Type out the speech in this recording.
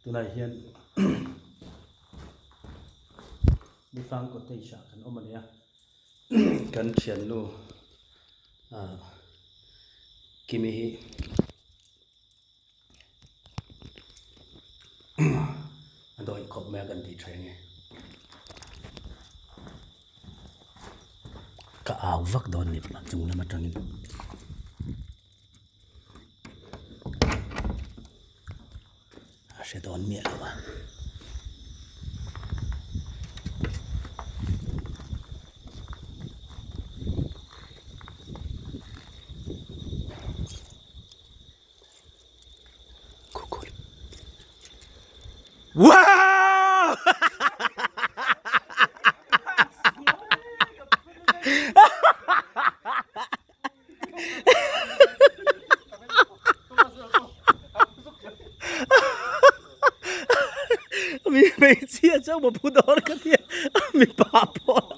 Tunah hian Nifang cottage ah kan awm a ni a, kan thiannu ah Kimi hi a dawih khawp mai a kan tih tha nge. Ka au vak dawn ni chung lam atangin. A hre dawn miah lo a. Wow! Mi hmeichhia chauh maw phu dawr ka tia mipa pawh.